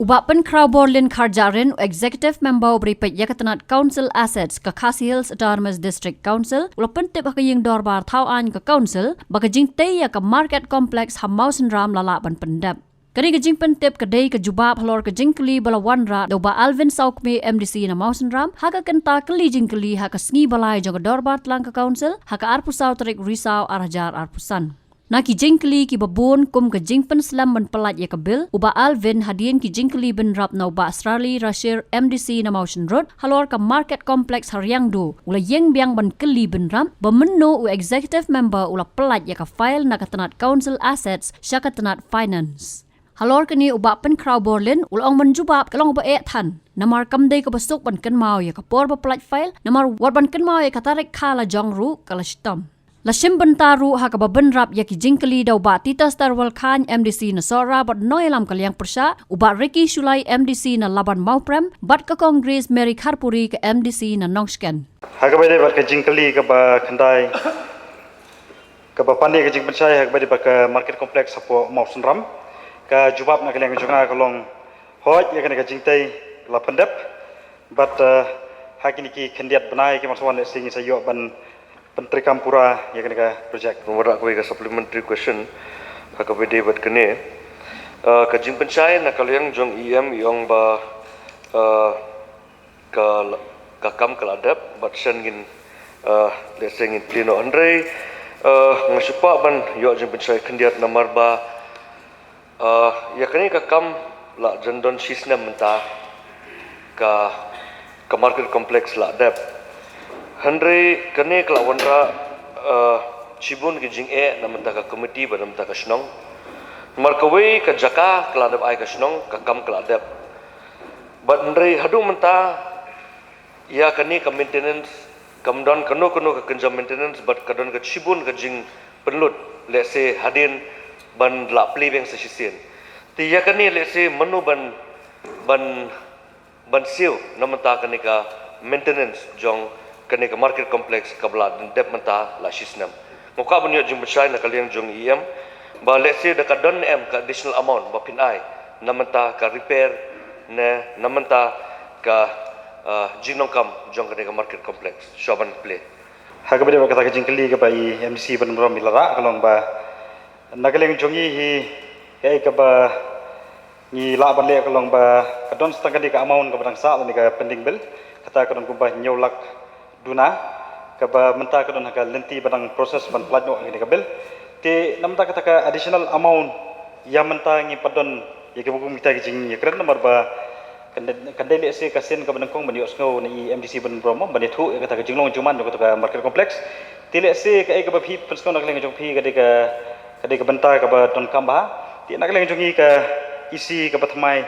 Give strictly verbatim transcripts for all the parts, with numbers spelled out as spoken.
U Bah Pynkhraw Borlin Kharjahrin, u Executive Member u ba ri peit ïa ka tnat Council Assets ka Khasi Hills Autonomous District Council, u la pyntip ha ka ïing dorbar thaw aiñ ka Council ba ka jingtei ïa ka Market Complex ha Mawsynram la lah ban pyndep. Kane ka jingpyntip ka dei ka jubab halor ka jingkylli ba la wanrah da u Bah Alvin Sawkmie, M D C na Mawsynram, ha ka kynta kylli jingkylli ha ka sngi ba lai jong ka dorbar tlang ka Council ha ka arphew saw tarik Risaw ar hajar arphew san. Na ki jingkylli kiba bun kum ka jingpynslem ban pyllait ïa ka bill, u Bah Alvin, hadien ki jingkylli bynrap na u Bah Srali Rashir, M D C na Mawshynrut, halor ka Market Complex ha Riangdo, u la ïeng biang ban kylli bynrap ba mynno u Executive Member u la pyllait ïa ka file na ka tnat Council Assets sha ka tnat Finance. Halor kane, u Bah Pynkhraw Borlin u la ong ban jubab ka long ba eh than, namar kam dei kaba suk ban kynmaw ïa ka por ba pyllait file, namar wat ban kynmaw ïa ka tarik kha la jong ruh ka la shitom. La shim bynta ruh ha kaba bynrap ïa ki jingkylli da u Bah Titus Tarwal Chyne, M D C na Sohra, bad u nongïalam ka liang pyrshah, u Bah Ricky Shullai, M D C na Laban Mawprem, bad ka Congress Mary Kharpuri, ka M D C na Nongshken. Ha kaba ïadei bad ka jingkylli kaba khyndai, kaba pan ïa ka jingpynshai ha kaba ïadei bad ka Market Complex hapoh Mawsynram, ka jubab na ka liang jong nga ka long, hooid, ïa kane ka jingtei la pyndep, bad, eh, ha kine ki khyndiat bnai kiban sa wan, lehse ngin sa ïoh ban pyntreikam pura ïa kane ka project. Nga wanrah kawei ka supplementary question ha kaba ïadei bad kane. Eh, ka jingpynshai na ka liang jong E M i ong ba, eh, ka, ka kam ka la dep, bad shen ngin, eh, lehse ngin plie noh, hynrei, eh, nga shu kwah ban ïoh jingpynshai khyndiat namar ba, eh, ïa kane ka kam la jan don shisnem mynta, ka, ka Market Complex la dep. Hynrei kane ka la wanrah, eh, shibun ki jingeh na bynta ka committee bad na bynta ka shnong. Namar kawei ka jaka ka la dep ai ka shnong, ka kam ka la dep. Bad hynrei haduh mynta, ïa kane ka maintenance, kam don kano kano ka kynja maintenance, bad ka don ka shibun ka jingpynlut, lehse hadien ban lah plie biang sa shisien. Te ïa kane lehse mano ban, ban, ban siew na bynta kane ka maintenance jong kane ka Market Complex kaba la dep mynta la shisnem. Nga kwah ban ïoh jingpynshai na ka liang jong E M ba lehse da ka don em ka additional amount ba phin ai na bynta ka repair ne na bynta ka, ah, jingdonkam jong kane ka Market Complex shuwa ban plie. Ha kaba ïadei bad kata ka jingkylli kaba i M D C Bynriem i la rah, ka long ba na ka liang jong ngi hi, kaei kaba ngi lah ban leh ka long ba ka don sa tang kane ka amount kaba dang sah lane ka pending bill, kata ka don kumba hynñiew lak duna, kaba mynta ka don ha ka lynti ba dang process ban pyllait noh ïa kane ka bill. Te na bynta kata ka additional amount, ïa mynta ngim pat don ïa kiba kum kita ki jingïakren namar ba kan dei, kan dei lehse ka sien kaba nyngkong ban ïohsngew na i M D C Bynriem ban ïathuh ïa kata ka jinglong jingman jong kata ka Market Complex. Te lehse kaei kaba phi pynsngew na ka liang jong phi ka dei ka, ka dei ka bynta kaba donkam bha. Te na ka liang jong ngi ka E C kaba thymmai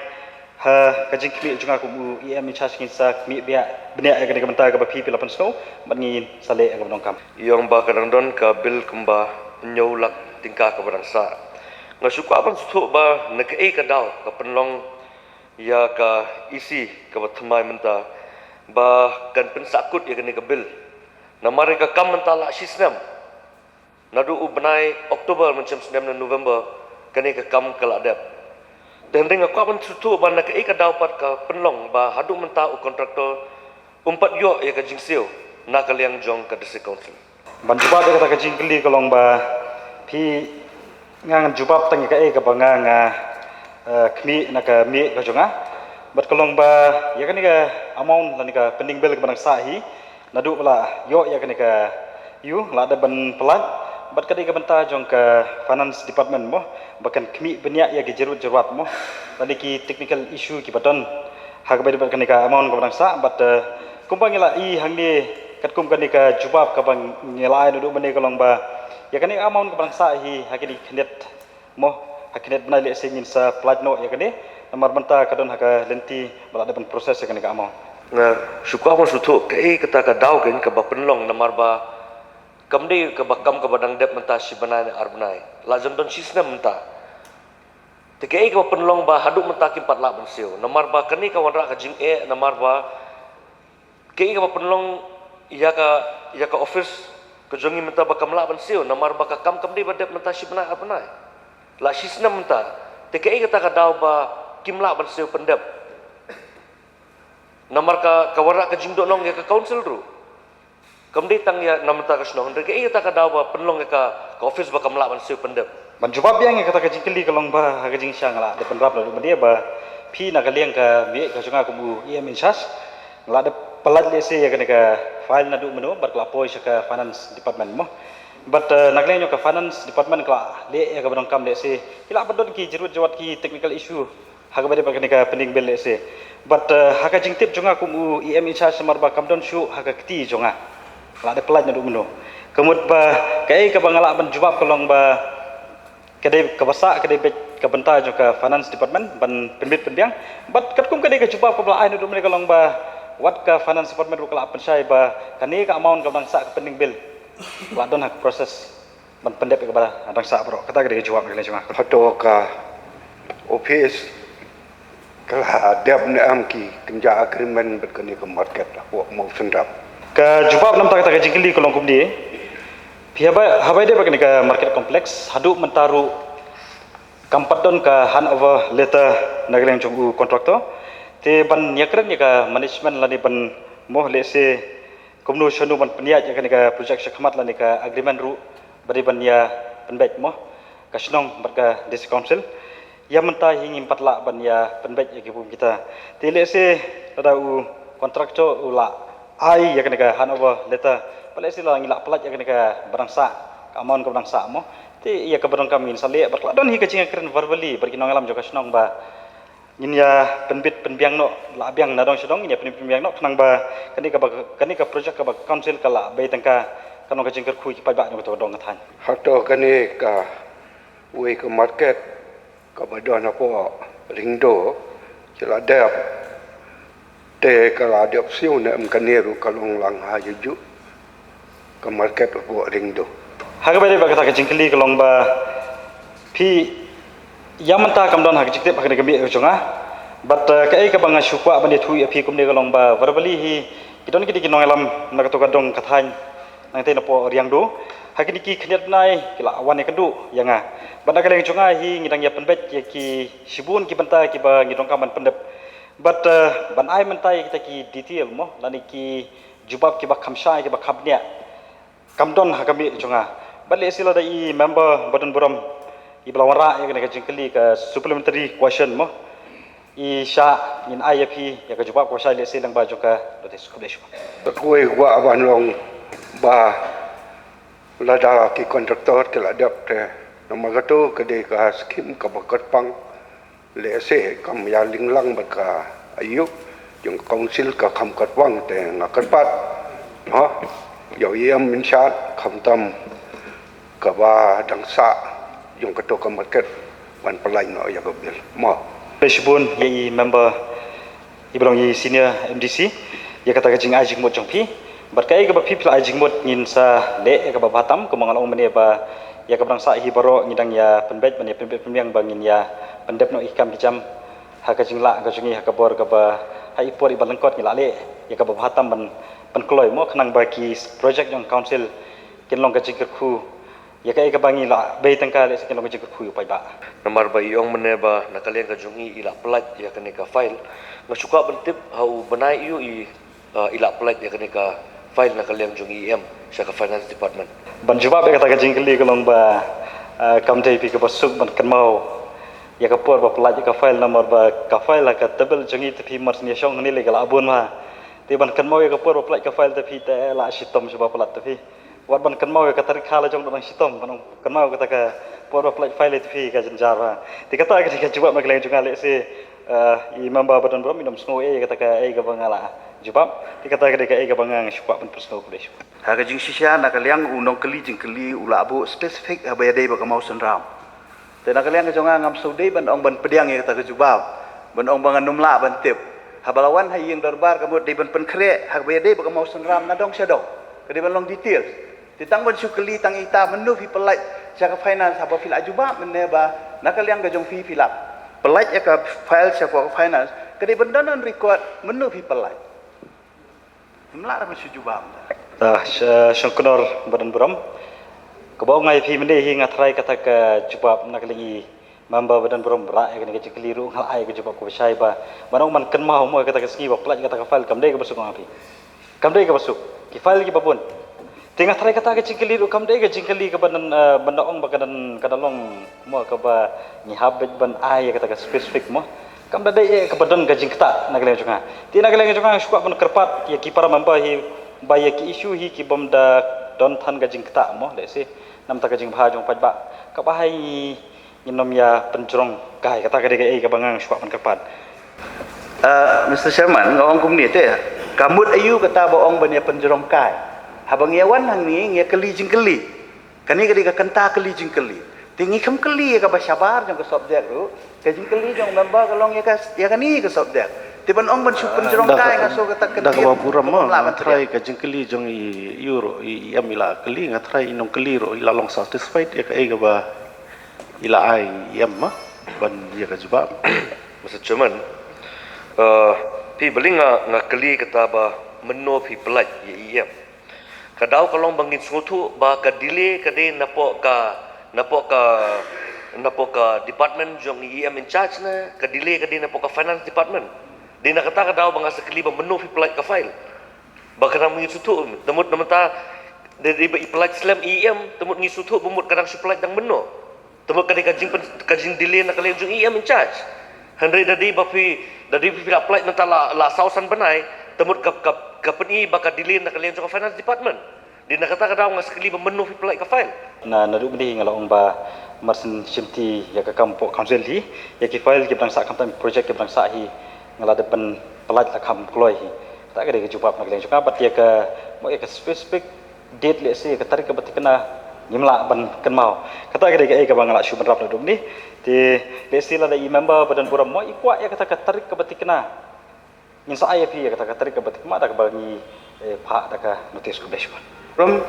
ha ka jingkhmih jong nga kum u E M in charge, ngin sa khmih bniah, bniah ïa kane ka bynta kaba phi, phi la pynsngew, bad ngin sa leh ïa kaba donkam. I ong ba ka dang don ka bill kumba hynñiew lak tyngka kaba dang sah. Nga shu kwah ban sngewthuh ba na kaei ka daw ka pynlong ïa ka E C kaba thymmai mynta ba kan pynsahkut ïa kane ka bill. Namar ïa ka kam mynta la shisnem. Naduh u bnai October mynshem snem na November, kane ka kam ka la dep. Te hynrei nga kwah ban sngewthuh ba na kaei ka daw pat ka pynlong ba haduh mynta u contractor um pat ïoh ïa ka jingsiew na ka liang jong ka District Council. Ban jubab ïa kata ka jingkylli ka long ba phi, nga ngan jubab tang ïa kaei kaba nga, nga, eh, khmih na ka mih ka jong nga. Bad ka long ba ïa kane ka amount lane ka pending bill kaba dang sah hi, naduh ba la ïoh ïa kane ka ïew la dep ban pyllait, bad ka dei ka bynta jong ka Finance Department mo, ba kan khmih bniah ïa ki jarut jarwat mo, lane ki technical issue kiba don ha kaba ïadei bad kane ka amount kaba dang sah, bad, eh, kumba ngi la i hangne, katkum kane ka jubab kaba ngi la ai naduh mynne ka long ba ïa kane ka amount kaba dang sah hi ha kine ki khyndiat mo, ha khyndiat bnai lehse ngin sa pyllait noh ïa kane, namar mynta ka don ha ka lynti ba la dep ban process ïa kane ka amount. Nga shu kwah ban sngewthuh kaei kata ka daw kein kaba pynlong namar ba kam dei kaba kam kaba dang dep mynta shi bnai ne ar bnai. La jan don shisnem mynta. Te kaei kaba pynlong ba haduh mynta kim pat lah ban siew. Namar ba kane ka wanrah ka jingeh, namar ba kaei kaba pynlong ïa ka, ïa ka office ka jong ngi mynta ba kam lah ban siew, namar ba ka kam kam dei ba dep mynta shi bnai ar bnai. La shisnem mynta. Te kaei kata ka daw ba kim lah ban siew pyndep. Namar ka, ka wanrah ka jingdoh nong ïa ka council ruh. Kam dei tang ïa na bynta ka shnong, hynrei kaei kata ka daw ba pynlong ïa ka, ka office ba kam lah ban siew pyndep. Ban jubab biang ïa kata ka jingkylli ka long ba ha ka jingshisha nga la dep pynrap naduh mynta ba phi na ka liang ka mihngi ka jong nga kum u E M in charge, nga la dep pyllait lehse ïa kane ka file naduh mynno bad ka la poi sha ka finance department mo. Bad, eh, na ka liang jong ka finance department ka la leh ïa kaba donkam lehse, ki la pyndonkam ki jingruh jingwad ki technical issue ha kaba ïadei bad kane ka pending bill lehse. Bad, eh, ha ka jingtip jong nga kum u E M in charge namar ba kam don shuh ha ka kti jong nga. Nga la dep pyllait naduh mynno. Ka mut ba kaei kaba nga lah ban jubab ka long ba ka dei kaba sah, ka dei beit ka bynta jong ka finance department ban pynbit pynbiang. Bad katkum ka dei ka jubab kaba la ai naduh mynno ka long ba wat ka finance department ruh ka la pynshai ba kane ka amount kaba dang sah ka pending bill la don ha ka process ban pyndep ïa kaba dang sah baroh. Kata ka dei ka jubab na ka liang jong nga. Hato ka office ka la dep ne em ki kynja agreement bad kane ka market hapoh Mawsynram? Ka jubab na bynta kata ka jingkylli ka long kumne. Phi haba, haba ïadei bad kane ka market complex haduh mynta ruh kam pat don ka handover letter na ka liang jong u contractor. Te ban ïakren ïa ka management lane ban mo lehse kumno shano ban pynïaid ïa kane ka project shakhmat lane ka agreement ruh ba dei ban ïa pynbeit mo ka shnong bad ka district council. Ïa mynta hi ngim pat lah ban ïa pynbeit ïa ki bym kita. Te lehse lada u contractor u la ai ïa kane ka handover letter, ba lehse la ngi la pyllait ïa kane kaba dang sah, ka amount kaba dang sah mo. Te ïa kaba donkam ngin sa leh bad ka la don hi ka jingïakren verbally bad ki nongïalam jong ka shnong ba ngin ïa pynbit pynbiang noh, la biang na dong sha dong, ngin ïa pynbit pynbiang noh khnang ba kane kaba, kane ka project kaba council ka la bei tyngka, ka long ka jingkyrkhu ïa ki paidbah jong kato ka dong ka thaiñ. Hato kane kawei ka market kaba don hapoh Ringdo, ki la dep, te ka la dep siew ne em, kane ruh ka long lang ha juh juh ka market hapoh Ringdo? Ha kaba ïadei bad kata ka jingkylli ka long ba phi, ïa mynta kam don ha ka jingtip ha kane ka mihngi ka jong nga. Bad, eh, kaei kaba nga shu kwah ban ïathuh ïa phi kumne ka long ba verbally hi ki don kine ki nongïalam na kato ka dong ka thaiñ nangtei napoh Riangdo. Ha kine ki khyndiat bnai ki la wan ïakynduh ïa nga. Bad na ka liang jong nga hi ngi dang ïa pynbeit ïa ki shibun ki bynta kiba ngi donkam ban pyndep. Bad, eh, ban ai mynta ïa kita ki detail mo lane ki jubab kiba kham shai kiba kham bniah kam don ha ka mihngi jong nga. Bad lehse lada i member ba don burom iba la wanrah ïa kane ka jingkylli, ka supplementary question mo, i shah, ngin ai ïa phi ïa ka jubab kaba shai lehse lyngba jong ka notice. Khublei shibun. Ka kawei ka kwah ban long ba lada ki contractor ki la dep te namar kato ka dei ka skim kaba kyrpang. Lehse kam ïa lynglang bad ka aïu jong ka council ka kham kyrpang te nga kyrpad ha ïa u E M in charge khamtam kaba dang sah jong kato ka market ban pyllait noh ïa ka bill mo. Khublei shibun ïa i member iba long i senior M D C ïa kata ka jingai jingmut jong phi. Bad kaei kaba phi phi la ai jingmut ngin sa leh ïa kaba bha tam, kumba nga la ong mynne ba ïa kaba dang sah hi baroh ngi dang ïa pynbeit ban ïa pynbeit pynbiang ba ngin ïa pyndep noh ïa ki kam ki jam ha ka jinglah ka jong ngi ha ka bor kaba ha i por iba lyngkot ngi la leh ïa kaba bha tam ban pynkloi mo khnang ba ki project jong council kin long ka jingkyrkhu ïa kaei kaba ngi la bei tyngka lehse kin long ka jingkyrkhu ïa u paidbah. Namar ba i ong mynne ba na ka liang ka jong i i la pyllait ïa kane ka file. Nga shu kwah ban tip ha u bnai aïu i, ah, i la pyllait ïa kane ka file na ka liang jong i E M sha ka finance department. Ban jubab ïa kata ka jingkylli ka long ba, ah, kam dei phi kaba suk ban kynmaw ïa ka por ba pyllait ïa ka file namar ba ka file ha ka table jong i te phi mar syn ïa shong hangne lei ka la bun ma. Te ban kynmaw ïa ka por ba pyllait ka file te phi te la shitom shuh ba pyllait te phi. Wat ban kynmaw ïa ka tarik ha la jong dang shitom, ban kynmaw ïa kata ka por ba pyllait file te phi ka jynjar ba. Te kata ka dei ka jubab na ka liang jong nga lehse, eh, i member ba don burom i nym sngew ei ïa kata kaei kaba nga la jubab. Te kata ka dei kaei kaba nga nga shu kwah ban pynsngew. Khublei shibun. Ha ka jingshisha na ka liang u nongkylli jingkylli u la buh specific haba ïadei bad ka Mawsynram. Te na ka liang ka jong nga ngam sngewdei ban ong ban pdiang ïa kata ka jubab, ban ong ba ngan nym lah ban tip. Haba la wan ha ïing dorbar ka mut dei ban pynkhreh ha kaba ïadei bad ka Mawsynram na dong sha dong. Ka dei ban long details. Te tang ban shu kylli tang ita mynno phi pyllait sha ka finance haba phi la jubab mynne ba na ka liang ka jong phi phi la pyllait ïa ka file sha ka finance. Ka dei ban don on record mynno phi pyllait. Him lah ban shu jubab. Ah, sha-, shongknor ba don burom. Kaba ong nga ïa phi mynne hi nga tharai kata ka jubab na ka liang i Member ba don burom ba rah ïa kane ka jingkylli ruh nga la ai ka jubab kaba shai ba, ba nang man kynmaw mo ïa kata ka sngi ba pynlait kata ka file kam dei kaba suk, nga ong ïa phi. Kam dei kaba suk. Ki file kiba bun. Te nga tharai kata ka jingkylli ruh kam dei ka jingkylli kaba nan, eh, ban da ong ba ka nan, ka da long mo kaba ngi hap beit ban ai ïa kata ka specific mo. Kam da dei eh kaba don ka jingktah na ka liang jong nga. Te na ka liang jong nga nga shu kwah ban kyrpad ïa ki para member hi ba ïa ki issue hi ki bym da don than ka jingktah mo, lehse namar ka jingbha jong paidbah kaba hai ngi ngin ym ïa pynjrong kai, kata ka dei kaei kaba nga nga shu kwah ban kyrpad. Ah, Mister Chairman, nga ong kumne te, ka mut aïu kata ba ong ban ïa pynjrong kai? Haba ngi ïa wan hangne ngi ïa kylli jingkylli. Kane ka dei ka kynta kylli jingkylli. Te ngi kham kylli ïa kaba shabar jong ka subject ruh. Ka jingkylli jong member ka long ïa ka, ïa kane ka subject. Te ban ong ban shu pynjrong kai nga sngew kata ka da kaba burom ma, nga tharai ka jingkylli jong i, i ruh i, i em i la kylli, nga tharai i nongkylli ruh i la long satisfied ïa kaei kaba i la ai i em ma ban ïa ka jubab. Mister Chairman, eh, phi, balei nga, nga kylli kata ba mynno phi pynlait ïa i em? Ka daw ka long ba ngin sngewthuh ba ka delay ka dei napoh ka, napoh ka, napoh ka department jong i em in charge ne ka delay ka dei napoh ka finance department. Dei na kata ka daw ba nga sa kylli ba mynno phi pynlait ka file. Ba ka dang ngin sngewthuh, te mut namar ta dei, dei ba i pynlait slem i em, te mut ngin sngewthuh ba mut ka dang shu pynlait dang mynno. Te mut ka dei ka jingpyn, ka jingdelay na ka liang jong i em in charge. Hynrei da dei ba phi, da dei phi la pynlait mynta la, la saw san bnai, te mut ka, ka, ka pyni ba ka delay na ka liang jong ka finance department. Dei na kata ka daw nga sa kylli ba mynno phi pynlait ka file. Na, naduh mynne nga la ong ba mar syn shimti ïa ka kam poh council hi, ïa ki file kiba dang sah, khamtam project kiba dang sah hi nga la dep ban pynlait la kham kloi hi. Kata ka dei ka jubab na ka liang jong nga, bad ïa ka, mo ïa ka specific date, lehse ka tarik kaba thikna ngim lah ban kynmaw. Kata ka dei kaei kaba nga la shu bynrap naduh mynne. Te lehse lada i member ba don burom mo i kwah ïa kata ka tarik kaba thikna, ngin sa ai ïa phi ïa kata ka tarik kaba thikna da kaba ngi, eh, phah da ka notice kaba shwa. Burom,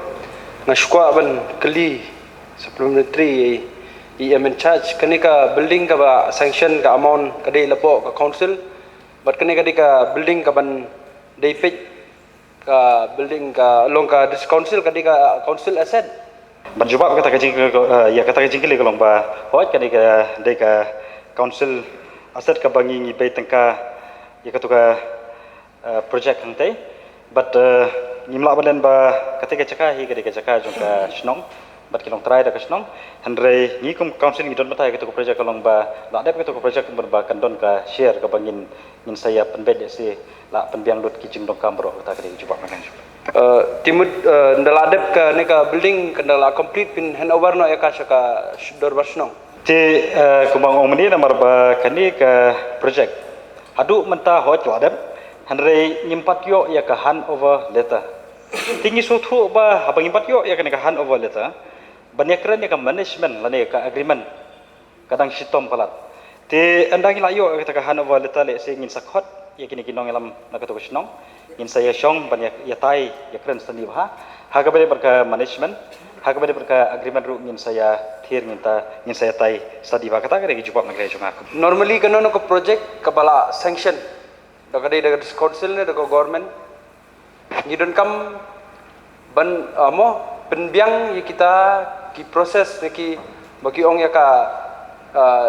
nga shu kwah ban kylli supplementary i em in charge, kane ka building kaba sanction ka amount ka dei lapoh ka council, bad kane ka dei ka building kaban dei peit ka building ka long ka district council, ka dei ka council asset. Ban jubab kata ka jing, eh, ïa kata ka jingkylli ka long ba hooid ka dei ka, dei ka council asset kaba ngi, ngi pei tyngka ïa katu ka, eh, project hangtei. Bad, eh, ngim lah ban len ba kata ka jaka hi ka dei ka jaka jong ka shnong bad ki longtrai da ka shnong. Hynrei ngi kum council ngi don bynta ïa katu ka project ka long ba la dep katu ka project kumba kan don ka share kaba ngin, ngin sa ïa pynbeit lehse la pynbiang lut ki jingdonkam baroh. Kata ka dei ka jubab na ka jingkylli. Eh, te mut, eh, ynda la dep kane ka building, ka ynda la complete phin hand over noh ïa ka sha ka sh-, dorbar shnong? Te, eh, kumba nga ong mynne namar ba kane ka project haduh mynta hooid la dep, hynrei ngim pat ïoh ïa ka hand over letter. Te ngi sngewthuh ba haba ngim pat ïoh ïa kane ka hand over letter, ban ïakren ïa ka management lane ka agreement ka dang shitom palat. Te ynda ngi la ïoh ïa kata ka hand over letter, lehse ngin sa khot ïa kine ki nongïalam na katu ka shnong, ngin sa ïa shong ban ïa, ïatai ïakren study bha ha kaba ïadei bad ka management, ha kaba ïadei bad ka agreement ruh ngin sa ïa thied, ngin ta, ngin sa ïatai study bha. Kata ka dei ka jubab na ka liang jong nga. Normally kano kano ka project kaba la sanction da ka dei da ka district council ne da ka government, ngi donkam ban, ah, mo, pynbiang ïa kita ki process ne ki, ba ki ong ïa ka, ah,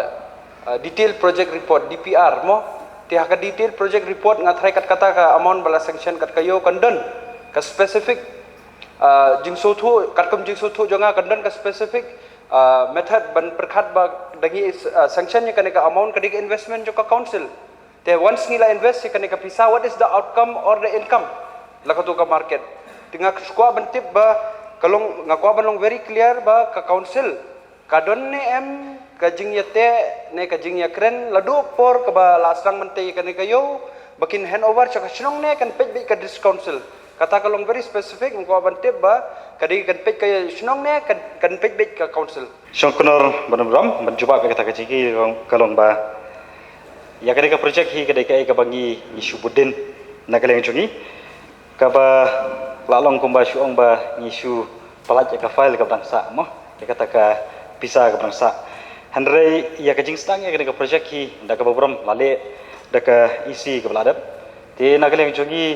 ah, detail project report, D P R mo. Te ha ka detail project report nga tharai kat kata ka amount ba la sanction kat ka ïoh kan don ka specific, ah, jingsngewthuh, katkum jingsngewthuh jong nga kan don ka specific, ah, method ban pyrkhat ba da ngi, ah, sanction ïa kane ka amount ka dei ka investment jong ka council. Te once ngi la invest ïa kane ka pisa, what is the outcome or the income? La katu ka market. Te nga shu kwah ban tip ba ka long, nga kwah ban long very clear ba ka council ka don ne em ka jingïateh ne ka jingïakren la duh por kaba la sdang mynta ïa kane ka ïew ba kin hand over sha ka shnong ne kan peit beit ka district council. Kata ka long very specific, nga kwah ban tip ba ka dei kan peit ka shnong ne kan, kan peit beit ka council. Shong Knorr, ban burom, ban jubab ïa kata ka jingkylli ka long ba ïa kane ka project hi ka dei kaei kaba ngi, ngi shu bud dien na ka liang jong ngi. Kaba la long kumba shu ong ba ngi shu pynlait ïa ka file kaba dang sah mo, ïa kata ka pisa kaba dang sah. Hynrei ïa ka jingsdang ïa kane ka project hi da kaba burom la leh da ka E C kaba la dep. Te na ka liang jong ngi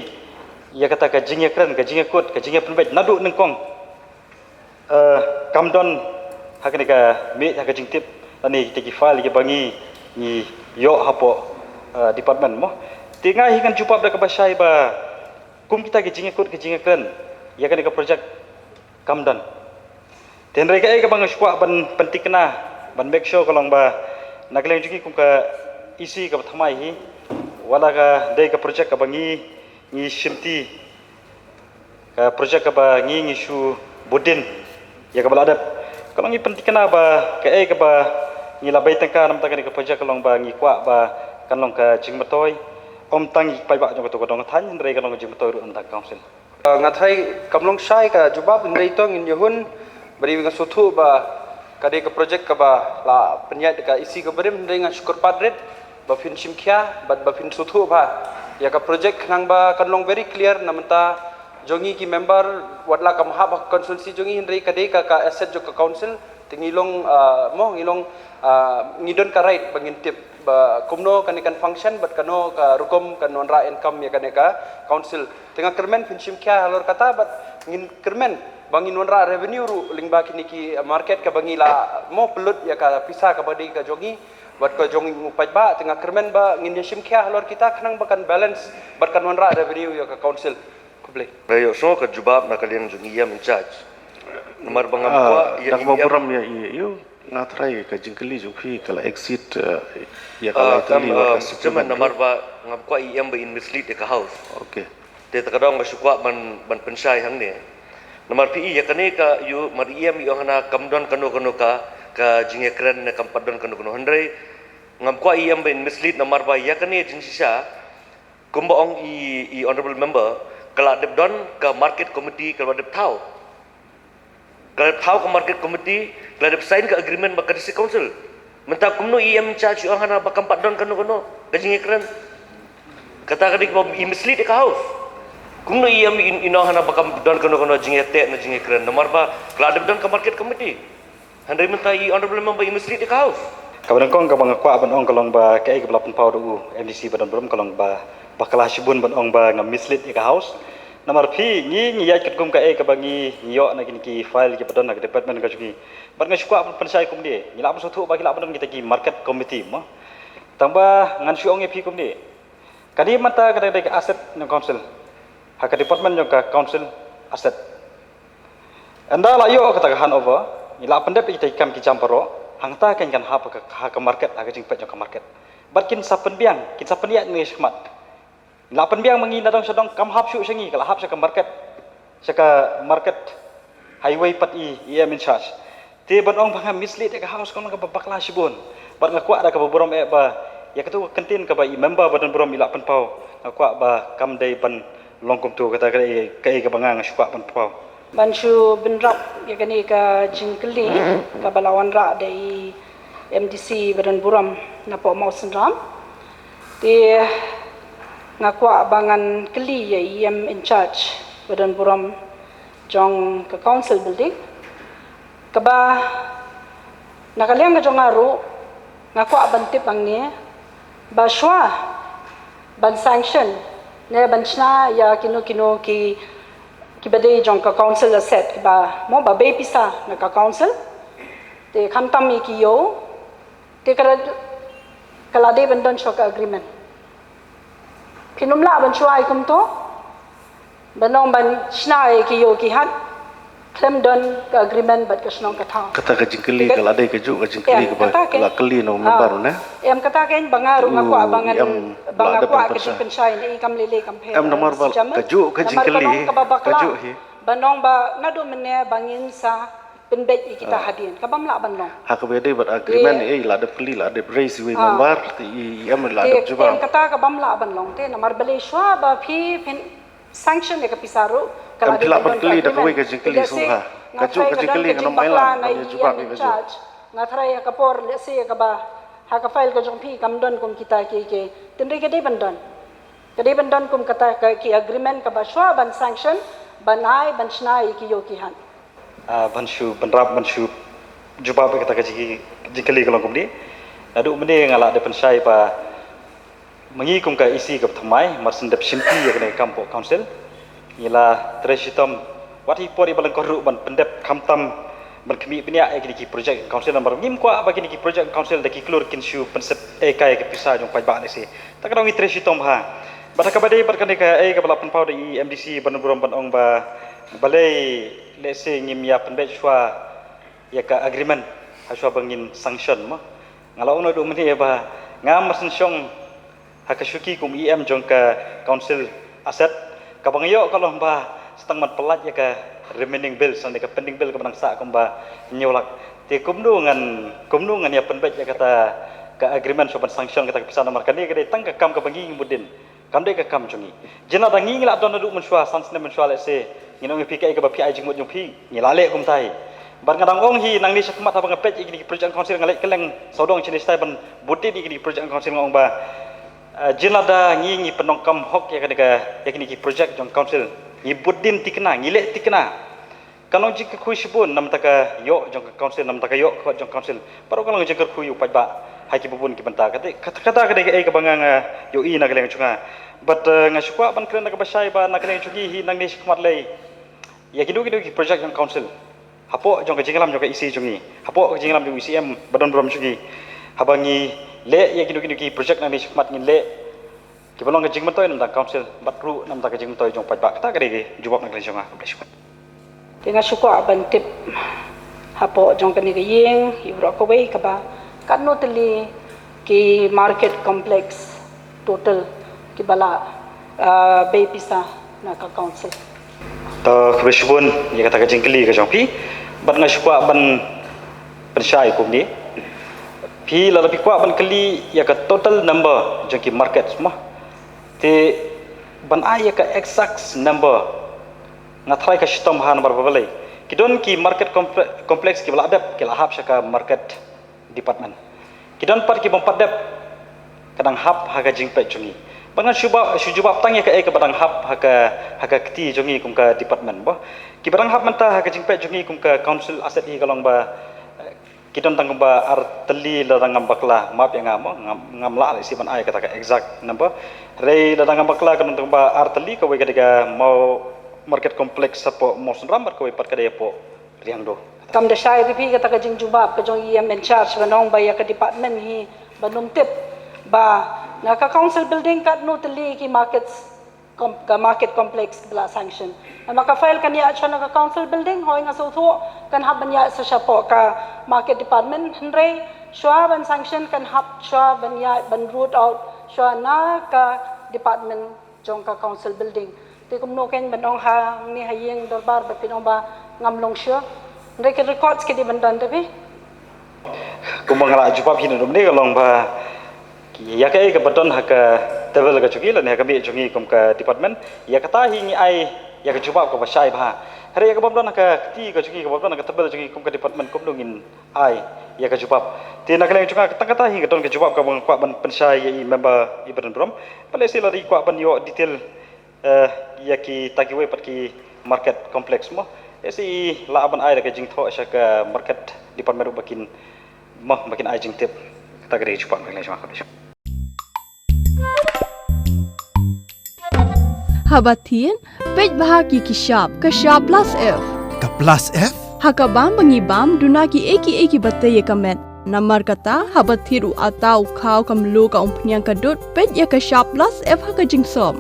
ïa kata ka jingïakren, ka jingïakut, ka jingïapynbeit naduh nyngkong, eh, kam don ha kane ka miej ha ka jingtip Lane kita ki file kiba ngi, ngi ïoh hapoh, eh, department mo. Te nga hi ngan jubab da kaba shai ba kum kita ki jingïakut ki jingïakren ïa kane ka project kam don. Te hynrei kaei kaba nga shu kwah ban pynthikna, ban make sure ka long ba na ka liang jong ngi kum ka E C kaba thymmai hi, wat la ka dei ka project kaba ngi, ngi shimti, ka project kaba ngi, ngi shu budin ïa kaba la dep. Ka long ngi pynthikna ba kaei kaba ngi la bai tyngka namar kane ka project ka long ba ngi kwah ba kan long ka jingmyntoi, ym tang ïa ki paidbah jong kato ka dong thaiñ, hynrei ka long ka jingmyntoi ruh namar ka council. Ah, nga tharai kam long shai ka jubab, hynrei to ngin ïa hun, bad nga sngewthuh ba ka dei ka project kaba la pynïaid da ka E C kaba rim, hynrei nga shu kyrpad rit ba phin shim khia bad ba phin sngewthuh bha ïa ka project khnang ba kan long very clear na bynta jong ngi ki member, wat la kam hap ha ka constituency jong ngi, hynrei ka dei ka, ka asset jong ka council. Te ngi long, ah, mo, ngi long, ah, ngi don ka right ba ngin tip ba kumno kane kan function bad kano ka rukom kan wanrah income ïa kane ka council. Te nga kyrmen phin shim khia halor kata, bad ngin kyrmen ba ngin wanrah revenue ruh lyngba kine ki market kaba ngi la mo pynlut ïa ka pisa kaba dei ka jong ngi bad ka jong u paidbah. Te nga kyrmen ba ngin ïa shim khia halor kita khnang ba kan balance bad kan wanrah revenue ïa ka council. Khublei. Nga ïohsngew ka jubab na ka liang jong i E M in charge. Namar ba ngam kwah ïa da kaba burom ïa i, ïa u, nga tharai ka jingkylli jong phi ka la exceed, eh, ïa ka lai tylli wat ka six months. Namar ba ngam kwah i E M ba in mislead ïa ka house. Okay. Te ta ka dong nga shu kwah ban, ban pynshai hangne. Namar phi i ïa kane ka ïoh, mar i E M i ong hana kam don kano kano ka, ka jingïakren ne kam pat don kano kano, hynrei ngam kwah i E M ba in mislead namar ba ïa kane jingshisha kumba ong i, i honorable member, ka la dep don ka market committee, ka la dep thaw. Ka la dep thaw ka market committee, ka la dep sign ka agreement bad ka district council. Mynta kumno i E M in charge i ong hana ba kam pat don kano kano ka jingïakren? Kata ka dei kaba i mislead ïa ka house. Kumno i E M in, in ong hana ba kam don kano kano jingïateh ne jingïakren namar ba ka la dep don ka market committee. Hynrei mynta i honorable member i mislead ïa ka house. Kaba nyngkong kaba nga kwah ban ong ka long ba kaei kaba la pynpaw da u M D C ba don burom ka long ba bakla shibun ban ong ba nga mislead ïa ka house. Namar phi, ngi, ngi ïaid katkum kaei kaba ngi, ngi ïoh na kine ki file kiba don ha ka department ka jong ngi. Bad nga shu kwah ban pynshai kumne, ngi lah ban sngewthuh ba ki lah ban don kita ki market committee mo. Tang ba ngan shu ong ïa phi kumne, kane mynta ka dei ka asset jong council. Ha ka department jong ka council, asset. Ynda la ïoh kata ka handover, ngi la pyndep ïa kita ki kam ki jam baroh, hangta kan kan hap ha ka, ha ka market, ha ka jingpeit jong ka market. Bad kin sa pynbiang, kin sa pynïaid ne shakhmat. Ngi la pynbiang ma ngi na dong sha dong, kam hap shuh sha ngi, ka la hap sha ka market, sha ka market highway pat i, i E M in charge. Te ban ong ba nga mislead ïa ka house ka long kaba bakla shibun. Bad nga kwah da kaba burom eh ba ïa kato ka kyntien kaba i member ba don burom i la pynpaw, nga kwah ba kam dei ban long kumto, kata ka dei kaei kaba nga, nga shu kwah ban pynpaw. Ban shu bynrap ïa kane ka jingkylli kaba la wanrah da i M D C ba don burom napoh Mawsynram. Te nga kwah ba ngan kylli ïa i E M in charge ba don burom jong ka council building. Kaba na ka liang ka jong nga ruh, nga kwah ban tip hangne ba shuwa ban sanction ne ban shna ïa kino kino ki, kiba dei jong ka council asset, kiba mo ba bei pisa na ka council, te khamtam ïa ki ïew, te ka la, ka la dei ban don shuwa ka agreement. Phin ym lah ban shuwa ïa kumto, ban ong ban shna ïa ki ïew ki hat khlem don ka agreement bad ka shnong ka thaw. Kata ka jingkylli ka la dei kajuh ka jingkylli kaba la kylli na u member ne. Em, kata kein ba nga ruh nga kwah ba ngan, ba nga kwah ka jingpynshai ne i, kam lei lei kam pher. Em, namar ba kajuh ka jingkylli, kajuh hi. Ban ong ba naduh mynne ba ngin sa pynbeit ïa kita hadien, ka bym lah ban long. Ha kaba ïadei bad agreement, eh, la dep kylli, la dep raise iwei i member, te i, i em la dep jubab. Em, kata ka bym lah ban long te, namar balei shuwa ba phi phin sanction ïa ka pisa ruh, ka la dep ban kylli da kawei ka jingkylli shuwa. Kajuh ka jingkylli ngan ym ai lang ban ïa jubab ïa kajuh. Nga tharai ha ka por lehse kaba ha ka file ka jong phi kam don kum kita ki, ki. Tynrai ka dei ban don. Ka dei ban don kum kata ka, ki agreement kaba shuwa ban sanction, ban ai, ban shna ïa ki ïew ki hat. Ah, ban shu bynrap, ban shu jubab ïa kata ka jingkylli ka long kumne. Naduh mynne nga la dep pynshai ba ma ngi kum ka E C kaba thymmai, mar shen dep shimti ïa kane ka kam hapoh council, ngi la trei shitom wat hi por iba lyngkot ruh ban pyndep khamtam ban khmih bniah ïa kine ki project council, namar ngim kwah ba kine ki project council da ki klur kin shu pynsep ei kai ka pisa jong paidbah lehse. Ta ka dang ngi trei shitom ha. Bad ha kaba dei bad kane kaei kaba la pynpaw da i M D C ban burom ban ong ba balei lehse ngim ïa pynbeit shuwa ïa ka agreement ha shuwa ba ngin sanction mo. Nga la ong naduh mynne ba nga mar shen shong ha ka shuki kum E M jong ka council asset, kaba nga ïoh ka long ba sa tang ban pyllait ïa ka remaining bill, sa ne ka pending bill kaba nang sah kumba hynñiew lak. Te kumno ngan, kumno ngan ïa pynbeit ïa kata ka agreement shuwa ban sanction kata ka pisa, namar kane ka dei tang ka kam kaba ngi ngi mut dien. Kam dei ka kam jong ngi. Jin lada ngi ngi la don naduh mynshuwa, san snem mynshuwa lehse, ngin ong ïa phi kaei kaba phi ai jingmut jong phi, ngi la leh kumta hi. Bad nga dang ong hi nangne shakhmat haba nga peit ïa kine ki project council, nga leit kylleng sawdong shane shatai ban bud dien ïa kine ki project council, nga ong ba, eh, jin lada ngi ngi pyndonkam hok ïa kane ka, ïa kine ki project jong council, ngi bud dien thikna, ngi leh thikna, kan long jingkyrkhu shibun na bynta ka ïoh jong ka council, na bynta ka ïoh ka kot jong council. Baroh kan long jingkyrkhu ïa u paidbah ha kiba bun ki bynta. Kata, kata, kata ka dei kaei kaba nga, nga ïohi na ka liang jong nga. Bad, eh, nga shu kwah ban kren da kaba shai ba na ka liang jong ngi hi nangne shakhmat lei, ïa kino kino ki project jong council, hapoh jong ka jingïalam jong ka E C jong ngi, hapoh ka jingïalam jong u E C M ba don burom jong ngi, haba ngi leh ïa kino kino ki project nangne shakhmat ngin leh kiba long ka jingmyntoi na bynta ka council bad ruh na bynta ka jingmyntoi jong u paidbah. Kata ka dei ka jubab na ka liang jong nga. Khublei shibun. Te nga shu kwah ban tip hapoh jong kane ka ïing, ïa baroh kawei kaba katno tylli ki market complex total kiba la, ah, bei pisa na ka council. To, khublei shibun ïa kata ka jingkylli ka jong phi. Bad nga shu kwah ban pynshai kumne. Phi lada phi kwah ban kylli ïa ka total number jong ki market mo, te ban ai ïa ka exact number, nga tharai ka shitom ha namar ba balei. Ki don ki market comple-, complex kiba la dep, ki la hap sha ka market department. Ki don pat ki bym pat dep, ka dang hap ha ka jingpeit jong ngi. Ba ngan shu ba, shu jubab tang ïa kaei kaba dang hap ha ka, ha ka kti jong ngi kum ka department ba. Kiba dang hap mynta ha ka jingpeit jong ngi kum ka council asset hi ka long ba, eh, ki don tang kumba ar tylli lada ngam bakla, map ïa nga mo, ngam, ngam lah lehse ban ai kata ka exact number. Hynrei lada ngam bakla ka don tang kumba ar tylli, kawei ka dei ka Maw Market Complex hapoh Mawsynram bad kawei pat ka dei hapoh Riangdo. Kam da shai ruh phi kata ka jingjubab ka jong i E M in charge ban ong ba ïa ka department hi ban ym tip ba na ka council building katno tylli ki markets, com-, ka market complex ba la sanction. Namar ka file kan ïaid shuwa na ka council building, hooid nga sngewthuh kan hap ban ïaid shuwa shapoh ka market department, hynrei shuwa ban sanction kan hap shuwa ban ïaid ban route out shuwa na ka department jong ka council building. Te kumno kein ban ong hangne ha ïing dorbar ba phin ong ba ngam long sure. Hynrei ki records ki dei ban don te phi. Kumba nga la jubab hi naduh mynne ka long ba ïa kaei kaba don ha ka table ka jong ngi lane ha ka miej jong ngi kum ka department, ïa kata hi ngi ai ïa ka jubab kaba shai bha. Hynrei ïa kaba ym don ha ka kti ka jong ngi, kaba ym don ha ka table jong ngi kum ka department, kumno ngin ai ïa ka jubab? Te na ka liang jong nga tang kata hi ka don ka jubab kaba nga kwah ban pynshai ïa i member i ba don burom. Balei shi lada i kwah ban ïoh detail, eh, ïa kita kiwei pat ki market complex mo, eh, shi i lah ban ai da ka jingthoh sha ka market department ruh ba kin mo, ba kin ai jingtip. Kata ka dei ka jubab na ka liang jong nga. Haba thied, peit bha ki ki shap, ka shap plus F. Ka plus F? Ha ka bam ba ngi bam, duna kiei kiei kiba tei ïa ka met. Namar kata, haba thied u atta, u khaw, ka mluh, ka umphniang, ka dud, peit ïa ka shap plus F ha ka jingsop.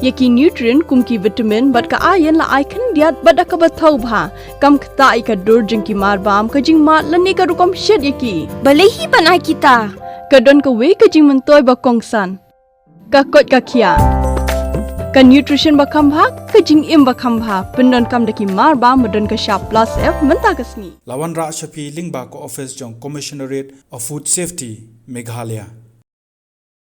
Ïa ki nutrient kum ki vitamin bad ka iron la ai khyndiat bad da kaba thaw bha. Kam ktah ïa ka dur jong ki mar bam, ka jingmad lane ka rukom shet ïa ki. Balei hi ban ai kita? Ka don kawei ka jingmyntoi ba kongsan. Ka koit ka khiah. Ka nutrition ba kham bha, ka jingim ba kham bha. Pyndonkam da ki mar bam ba don ka shap plus F mynta ka sngi. La wanrah sha phi lyngba ka office jong Commissionerate of Food Safety, Meghalaya.